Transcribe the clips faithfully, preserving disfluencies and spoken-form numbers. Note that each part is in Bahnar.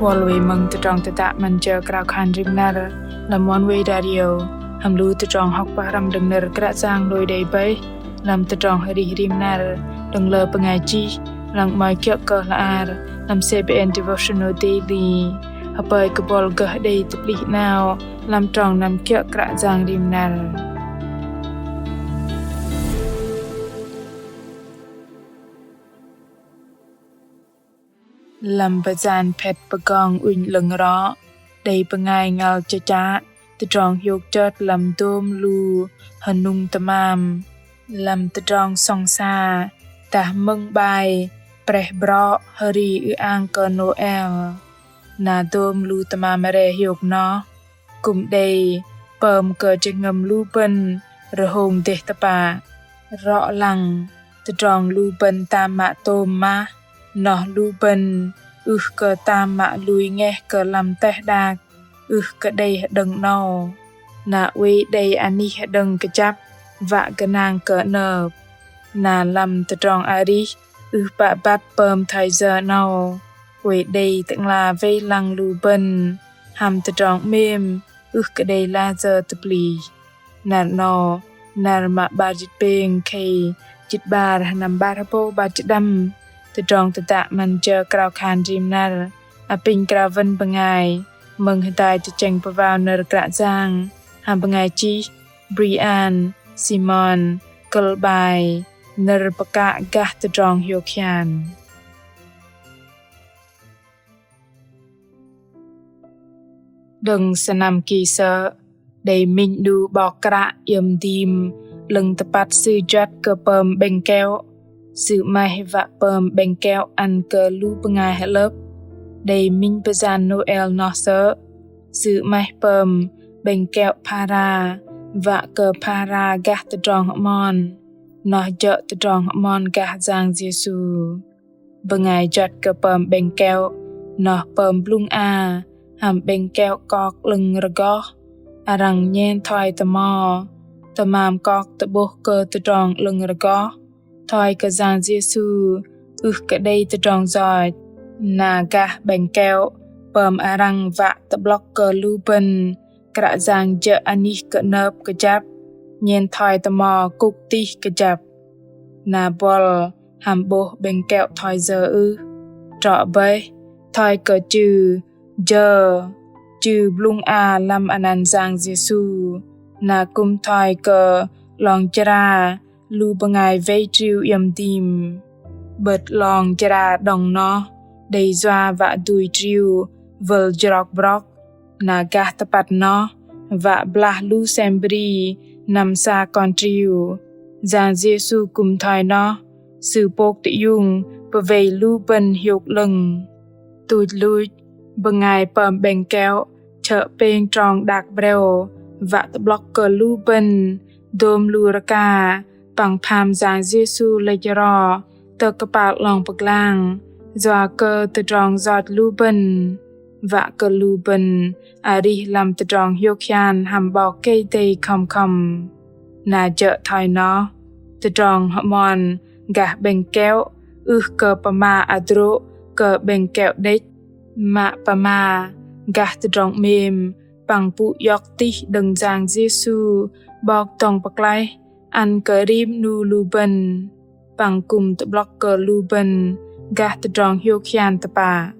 Wăl wei mơ̆ng tơdrong tơdă 'Măn Jơ Krao Khan Rim Năr lăm Oneway Radio, hăm lu tơdrong hŏk pơhrăm đơ̆ng nơ̆r Kră Yang lui đei bơih lăm tơdrong arih rim năr đơ̆ng lơ bơngai chih lăng 'mơ̆i kiơ̆ kơ hla ar lăm C B N Devotional Daily. Hơpơi kơ buăl gơh đei tơplih 'nao lăm trong năm kiơ̆ Kră Yang rim năr. Lăm bơyan phet pơgong ŭnh 'lơ̆ng rŏ, đei bơngai ngăl chơchă tơdrong hiôk chơt lăm dôm lu hơnŭng tơmam. Lăm tơdrong sŏng sa dah mơ̆ng 'bai preh brŏ hơri ư-ang kơ Nôel, na dôm lu tơmam re hiôk noh kư̆m đei pơm kơ jơhngơ̆m lu bơ̆n rơhông dêh tơpă. Rŏ lăng, tơdrong lu bơ̆n tam mă tôm mah, noh lu bơ̆n ưh kơ tam mă lui ngeh kơ lăm teh đak, ưh kơ đei hơđơ̆ng 'nâu. Na oei đei anih hơđơ̆ng kơjăp wă gơnang kơ 'nơ̆p. Na lăm tơdrong arih ưh pă băt pơm thoi yơ 'nâu, oei đei Tơ'ngla wei lăng lu bơ̆n hăm tơdrong 'mêm ưh kơ đei layơ tơplih. Năr 'nâu, năr mă 'bar jĭt pêng khei jĭt 'bar, hơnăm 'bar hơbâu 'bar jĭt pơđăm. Tơdrong tơdă 'Măn Jơ Krao Khan Rim Năr apinh krao wơ̆n bơngai mơ̆ng hơdai tơchĕng pơwao nơ̆r Kră Yang hăm bơngai chih Brian Simon, kơ̆l 'bai Nơ̆r pơkă gah tơdrong hiôk hian. Đơ̆ng sơnăm ki sơ̆, đei minh 'nu 'bok kră iĕm dim 'lơ̆ng tơpăt sư juăt kơ pơm 'bĕng keo. Sư 'maih wă pơm 'bĕng keo ăn kơ lu bơngai hơlơ̆p. Đei minh bơyan Nôel noh sơ̆, sư 'maih pơm 'bĕng keo phara wă kơ phara gah tơdrong hơmon. Noh jơ̆ tơdrong hơmon gah Yang Yêsu. Bơngai juăt kơ pơm 'bĕng keo noh pơm blŭng a hăm 'bĕng keo kok 'lơ̆ng rơgoh. Arăng nhen thoi tơmo, tơmam kok tơ'bôh kơ tơdrong 'lơ̆ng rơgoh, thoi kơ Yang Yêsu ưh kơ đei tơdrong yoch. Na gah 'bĕng keo pơm arăng wă tơ'blŏk kơ lu bơ̆n Kră Yang jơ̆ anih kơ'nơ̆p kơjăp, nhen thoi tơmo kŭk tih kơjăp. Na buăl hăm 'bôh 'bĕng keo thoi yơ ưh? Trŏ bơih, thoi kơ chư jơ, chư blŭng a lăm anăn Yang Yêsu, na kư̆m thoi kơ 'long jra lu bơngai wei triu iĕm dim. 'Bơ̆t 'long jra đŏng noh đei yua wă dui triu wơl jrok brŏk. Na gah tơpăt noh wă blah lu sem bri năm sa kon triu. Yang Yêsu kư̆m thoi noh, Sư pôk tơiung pơwei lu bơ̆n hiôk 'lơ̆ng. Tuch luch, bơngai pơm 'bĕng keo chơ̆ pêng trong đak 'breo wă tơ'blŏk kơ lu bơ̆n dôm lu rơka păng pham Yang Yêsu lĕch ro tơ kơpal 'long pơglang, yua kơ tơdrong yoch lu bơ̆n. Wă kơ lu bơ̆n arih lăm tơdrong hiôk hian hăm 'Bok Kei-Dei khŏm khŏm. Na jơ̆ thoi noh, tơdrong hơmon gah 'bĕng keo ưh kơ pơma hơdrô̆ kơ 'bĕng keo đĕch, mă pơma gah tơdrong 'mêm păng pŭ iŏk tih đơ̆ng Yang Yêsu 'Bok dŏng pơklaih ăn kơ rim 'nu lu bơ̆n, păng kư̆m tơ'blŏk kơ lu bơ̆n gah tơdrong hiôk hian tơpă.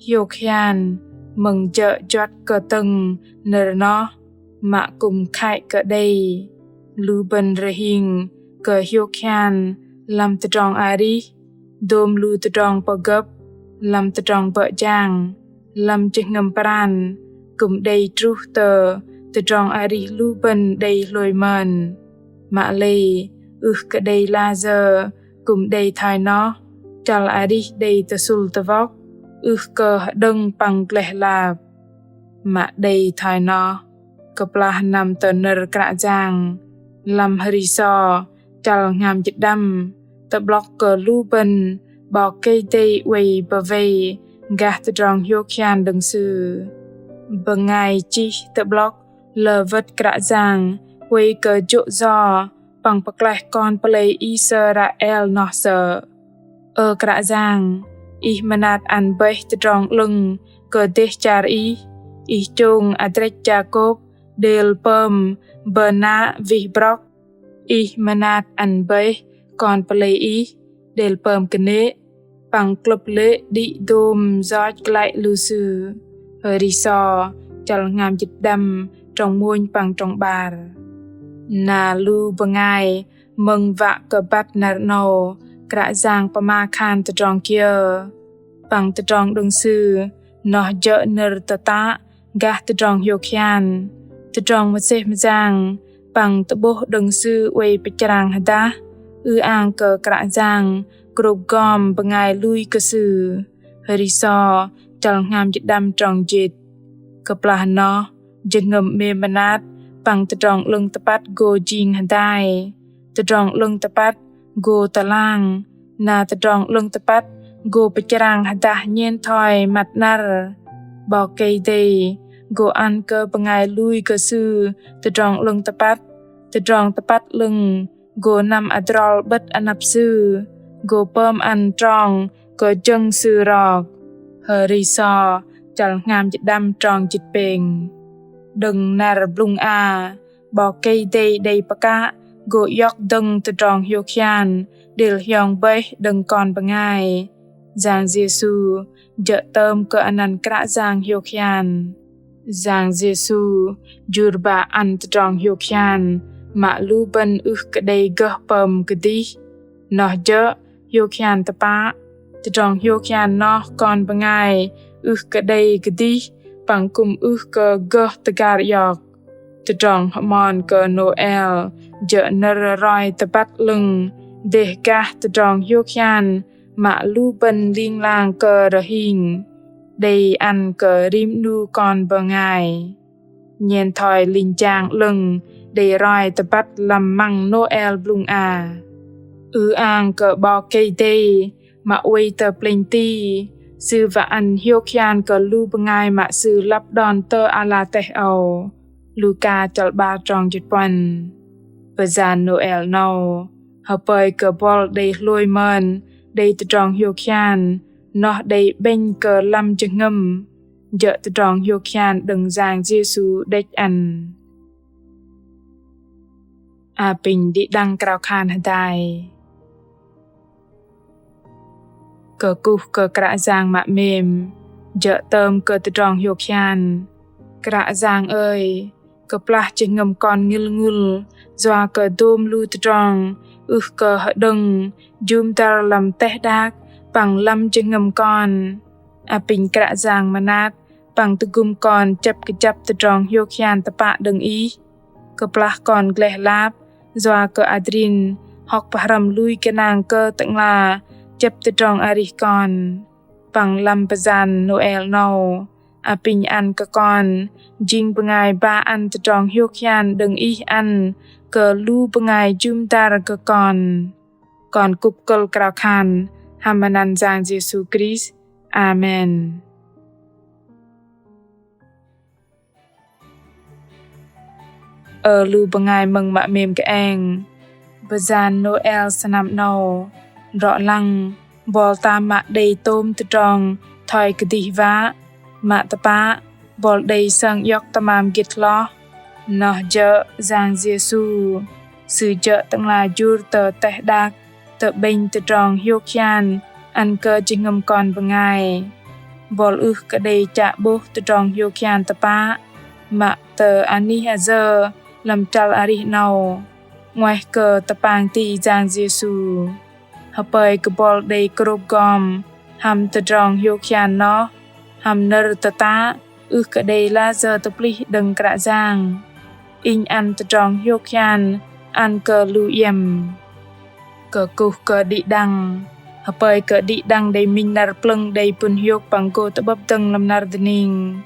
Hiôk hian mơ̆ng jơ̆ juăt kơ tơ̆ng nơ̆r noh, mă kư̆m khei kơ đei. Lu bơ̆n rơhing kơ hiôk hian lăm tơdrong arih, dôm lu tơdrong pơgơ̆p, lăm tơdrong bơ̆ jang, lăm jơhngơ̆m pran, kư̆m đei truh tơ tơdrong arih lu bơ̆n đei hlôi mơn. Mă lei, ưh kơ đei layơ kư̆m đei thoi noh, chăl arih đei tơsŭl tơwŏk, ưh kơ hơđơ̆ng păng gleh lap. Mă đei thoi noh, kơplah năm tơ nơ̆r Kră Yang, lăm Hri Sô, chăl hngam jĭt đăm, tơ'blŏk kơ lu bơ̆n 'Bok Kei-Dei oei pơwei gah tơdrong hiôk hian đơ̆ng Sư. Bơngai chih tơ'blŏk lơ wơ̆t Kră Yang oei kơ jô̆ yo păng pơklaih kon pơlei Israel noh sơ̆. Ơ Kră Yang, Ih mơnat ăn bơih tơdrong 'lơ̆ng kơ dêh char Ih, Ih chông adrĕch Yakôp đêl pơm bơnă wih brŏk. Ih mơnat ăn bơih kon pơlei Ih đêl pơm kơnê̆ păng klŭp lê̆ đĭ dôm yoch glăi lu sư. Hơri sô, chăl hngam jĭt đăm, trong mônh păng trong ƀar. Na lu bơngai mơ̆ng wă kơ băt năr 'nâu, Kră Yang pơma khan tơdrong kiơ? Păng tơdrong đơ̆ng Sư noh jơ̆ nơ̆r tơtă gah tơdrong hiôk hian, tơdrong mơsêh mơyang păng tơ'bôh đơ̆ng Sư oei pơchrang hơdah, ư-ang kơ Kră Yang krôp gom bơngai lui kơ Sư. Hơri sô, chăl hngam jĭt đăm, trong jĭt. Kơplah noh, jơhngơ̆m 'mêm mơnat păng tơdrong 'lơ̆ng tơpăt gô jing hơdai. Tơdrong 'lơ̆ng tơpăt gô tơlang, na tơdrong 'lơ̆ng tơpăt gô pơchrang hơdah nhen thoi măt 'năr. 'Bok Kei-Dei gô ăn kơ bơngai lui kơ Sư tơdrong 'lơ̆ng tơpăt, tơdrong tơpăt 'lơ̆ng gô năm adrol 'bơ̆t anăp Sư, gô pơm ăn trong kơ jơ̆ng Sư rok. Hơri sô, chăl hngam jĭt đăm, trong jĭt pêng. Đơ̆ng năr blŭng a, 'Bok Kei-Dei đei pơkă gô iŏk dơ̆ng tơdrong hiôk hian đêl hiong bơih đơ̆ng kon bơngai. Yang Yêsu jơ̆ tơm kơ anăn Kră Yang hiôk hian. Yang Yêsu jur ba ăn tơdrong hiôk hian mă lu bơ̆n ưh kơ đei gơh pơm kơdih. Noh jơ̆ hiôk hian tơpă. Tơdrong hiôk hian noh kon bơngai ưh kơ đei kơdih păng kư̆m ưh kơ gơh tơgar iŏk. Tơdrong hơmon kơ Nôel jơ̆ nơ̆r roi tơbăt 'lơ̆ng dêh gah tơdrong hiôk hian mă lu bơ̆n ling lang kơ rơhing, đei ăn kơ rim 'nu kon bơngai. Nhen thoi linh jang 'lơ̆ng đei roi tơbăt lăm măng Nôel blŭng a. Ư-ang kơ 'Bok Kei-Dei mă oei tơ plĕnh ti, Sư wă ăn hiôk hian kơ lu bơngai mă Sư lăp đon tơ ala teh âu. Luka chăl 'bar trong jĭt puăn. Bơyan Nôel 'nâu, hơpơi kơ buăl đei hlôi mơn đei tơdrong hiôk hian, noh đei 'bĕnh kơ lăm jơhngơ̆m, jơ̆ tơdrong hiôk hian đơ̆ng Yang Yêsu đĕch ăn. Apinh đĭ đăng krao khan hơdai. Kơkuh kơ Kră Yang mă 'mêm, jơ̆ tơm kơ tơdrong hiôk hian. Kră Yang ơi, kơplah jơhngơ̆m kon ngĭl ngŭl, yua kơ dôm lu tơdrong ưh kơ hơđơ̆ng jŭm dăr lăm teh đak păng lăm jơhngơ̆m kon. Apinh Kră Yang mơnat păng tơgŭm kon chĕp kơjăp tơdrong hiôk hian tơpă đơ̆ng Ih. Kơplah kon gleh lap, yua kơ adrin hŏk pơhrăm lui gơnang kơ Tơ'ngla chĕp tơdrong arih kon. Păng lăm bơyan Nôel 'nâu, apinh ăn kơ kon jing bơngai ba ăn tơdrong hiôk hian đơ̆ng Ih ăn kơ lu bơngai jŭm dăr kơ kon. Kon kŭp kơ̆l krao khan hăm anăn Yang Yêsu Krist. Amen. Ơ lu bơngai mơ̆ng mă 'mêm kơeng, bơyan Nôel sơnăm 'nâu rŏ lăng buăl tam mă đei tôm tơdrong thoi kơdih wă. Mă tơpă, buăl đei sơng iŏk tơmam gĭt hloh, noh jơ̆ Yang Yêsu. Sư jơ̆ Tơ'ngla jur tơ teh đak tơ 'bĕnh tơdrong hiôk hian ăn kơ jơhngơ̆m kon bơngai. Buăl ưh kơ đei chă 'bôh tơdrong hiôk hian tơpă mă tơ anih ayơ lăm chăl arih 'nâu, 'nguaih kơ tơpang ti Yang Yêsu. Hơpơi kơ buăl đei krôp gom hăm tơdrong hiôk hian noh, hăm nơ̆r tơtă ưh kơ đei layơ tơplih đơ̆ng Kră Yang. Inh ăn tơdrong hiôk hian ăn kơ lu iĕm. Kơkuh kơ đĭ đăng. Hơpơi kơ đĭ đăng đei minh năr plơ̆ng đei pŭn hiôk păng gô tơ'bơ̆p dơ̆ng lăm năr dơning.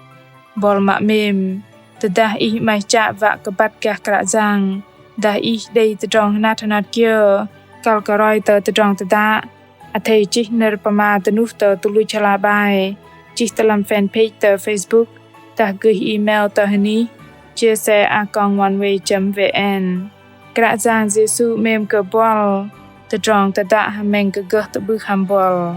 Buăl mă 'mêm, tơdah ih 'maih chă wă kơ băt gah Kră Yang, dah ih đei tơdrong hơnat hơnat kiơ kăl kơ roi tơ tơdrong tơdă, athei chih nơ̆r pơma dơnuh tơ tơluch hla bơar, chih tơ lăm fanpage tơ Facebook, dah gơih email tơ hơnih chia sẻ a còng oneway chấm vn. Kră Yang Yêsu 'mêm kơ buăl. Tơdrong tơdă hơmĕng kơ gơh tơ'bưh hăm buăl.